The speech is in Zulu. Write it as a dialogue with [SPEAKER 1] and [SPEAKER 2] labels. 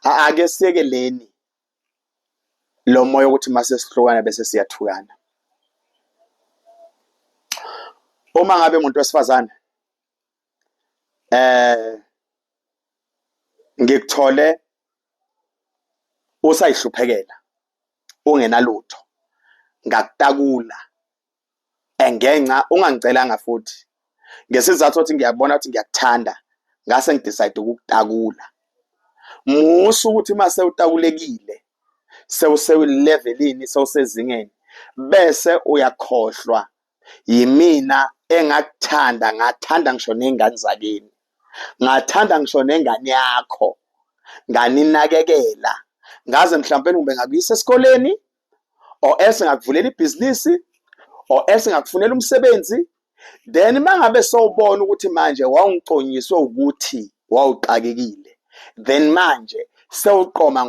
[SPEAKER 1] Ake siyekeleni lo moya ukuthi mase sihlukana bese siyathukana. Uma ngabe umuntu wesifazane ngikuthole usayihluphekela ungenalutho, ngakutakula engenxa ungangicelanga, futhi ngesizathu ukuthi ngiyabona ukuthi ngiyakuthanda, ngase ngidecide ukukutakula. Musa ukuthi uma sewutakulekile, sewuselevelini, sewusezingeni, bese uyakhohlwa yimina engakuthanda, ngathanda ngisho ney'ngane zakini, ngathanda ngisho nengane yakho, nganinakekela, ngaze mhlawumpe kumbe ngakuyisa esikoleni, or else ngakuvulela ibhizinisi, or else ngakufunela umsebenzi. Then mangabe sowubona ukuthi manje wawungiconyiswe ukuthi wawuxakekile, then manje sewuqoma.